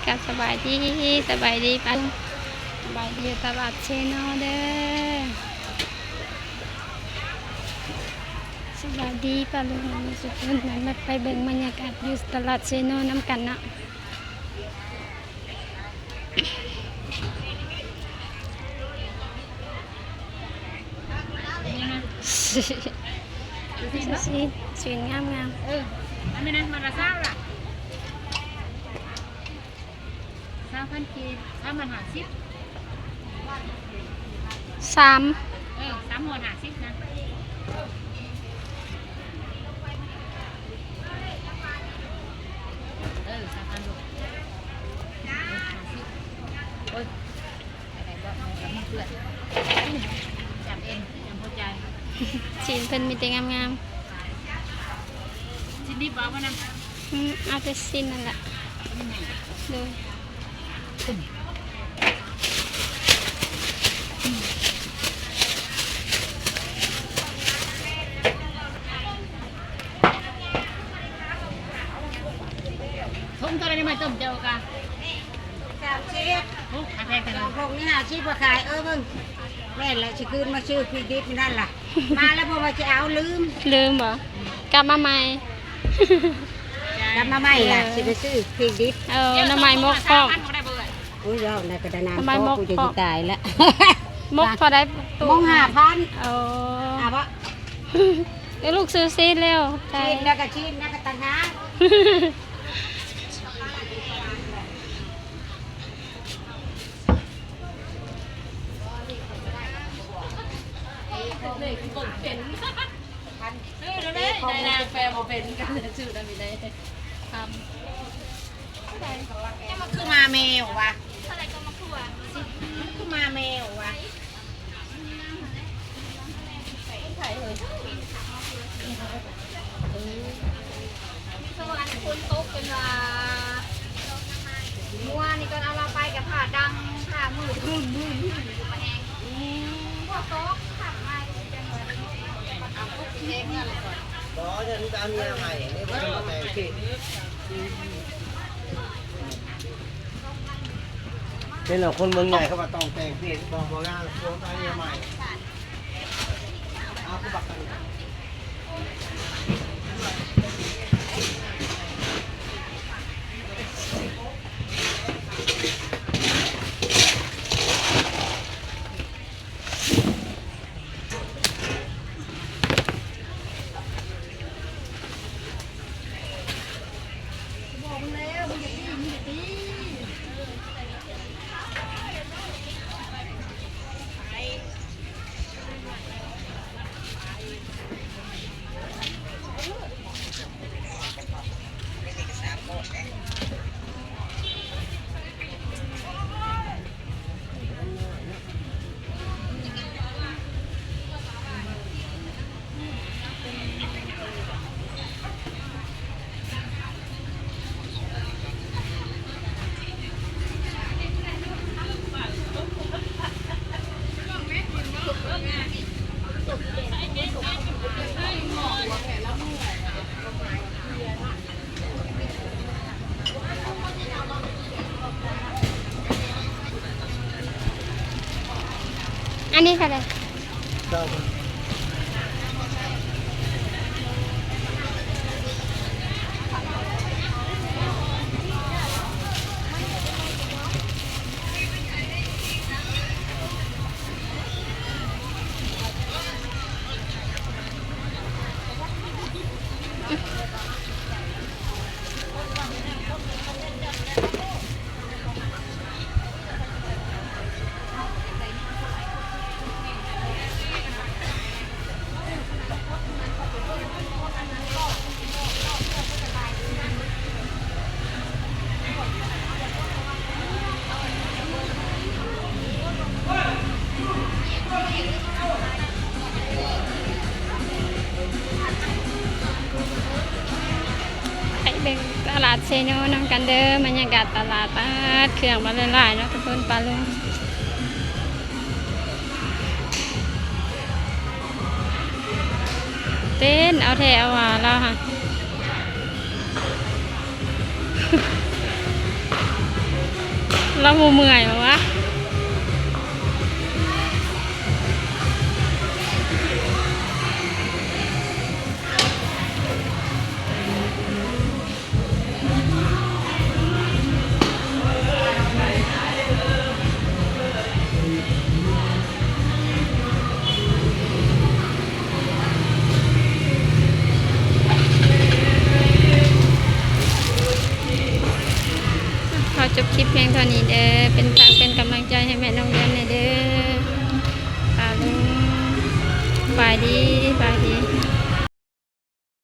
ກະສະບາຍດີ ສະບາຍດີປ້າລຸງ ສະບາຍດີຢູ່ຕະຫຼາດເຊໂນເດີ. ສະບາຍດີປ້າລຸງ ສຸກຄົນ ມາໄປເບິ່ງບັນຍາກາດຢູ່ຕະຫຼາດເຊໂນນຳກັນເນາະ. ຊີ້ນ ຊີ້ນງາມໆ ເອີ ອັນນີ້ນະ ມັດລະຊາວລະ ຊາວພັນກີບ ສາມພັນຫ້າສິບ ສາມ ເອີ ສາມຮ້ອຍຫ້າສິບນະ ເອີ ສາມພັນ ໂອ້ຍ ຊີ້ນເພິ່ນມີແຕ່ງາມໆ ຊີ້ນດິບບໍ່ ເອົາບໍ່ນຳ? ອືມ ເອົາແຕ່ຊີ້ນນັ້ນລະ ໂດຍ. ຖົງເທົ່າໃດນີ້ ມາຕົ້ມເຈົ້າກະ? ສາມສິບ ໂອ້ ຂາຍແພງແທ້ ຖົງນີ້ຫ້າສິບ ບໍ່ຂາຍ ເອີ ເບິ່ງ ແມ່ນລະ ຊິຄືນມາຊື້ພິກດິບນັ້ນລະ ມາແລ້ວບໍ່ວ່າຈະເອົາ ລືມ ລືມບໍ່? ກັບມາໃໝ່ ກັບມາໃໝ່ລະ ເອີ ຊິໄປຊື້ພິກດິບ ເອີ ໜໍ່ໄມ້ມົກພ້ອມ. ໂອ້ຍ ເວົ້າໃນກະດານາມ ໜໍ່ໄມ້ມົກ ພໍ່ ກູຈະຊິຕາຍລະ ມົກເທົ່າໃດ? ມົກຫ້າພັນ ໂອ້ ເອົາບໍ່? ເອີ ລູກຊື້ຊີ້ນແລ້ວ ຊີ້ນແລ້ວກະຊີ້ນ ແລ້ວກະຕ່າງຫາກ. ຊື້ໄດ້ ນາງແປບໍ່ເປັນ ຊື້ນຳອີ່ໃດ ມັນຄືມາແມວວະ ມັນຄືມາແມວວະ. ເອີ ມີເພາະວ່າອັນຝົນຕົກ ເພິ່ນວ່າ ມື້ວານນີ້ຕອນເອົາລາວໄປກະຟ້າດັງ ຟ້າມືດ ບຶ້ມໆ ບຶ້ມ ຢູ່ກະແຮງ ອືມ ຝົນຕົກ ຄ່ຳມາກະຊິຈັ່ງວ່າ ບໍ່ ເຈົ້າຊິໄປເມືອລະກ່ອນ ບໍ່ ເຈົ້າຊິໄປເອົາເມຍໃໝ່ ນີ້ບໍ່ໄດ້ມາແຕ່ງເພດ ເຫັນແລ້ວຄົນເມືອງໃຫຍ່ເຂົາວ່າຕ້ອງແຕ່ງເພດ ບໍ່ ບໍ່ງາມ ບໍ່ໄດ້ເອົາເມຍໃໝ່. ອັນນີ້ເທົ່າໃດ? ໄປເບິ່ງຕະຫຼາດເຊໂນນຳກັນເດີ ບັນຍາກາດຕະຫຼາດ ປາດ ເຄື່ອງມາຫຼາຍໆເນາະ ທຸກຄົນ ປ້າລຸງ ເຕັ້ນເອົາແທ້ເອົາວ່າລາວຫັ້ນ. ເອົາ ບໍ່ເມື່ອຍບໍ່ວະ? ຂໍຈົບຄລິບພຽງເທໍ່ນີ້ເດີ ເປັນທາງ ເປັນກຳລັງໃຈໃຫ້ແມ່ນ້ອງດຽນແດ່ເດີ ປາລຸງ ບາຍດີ ບາຍດີ.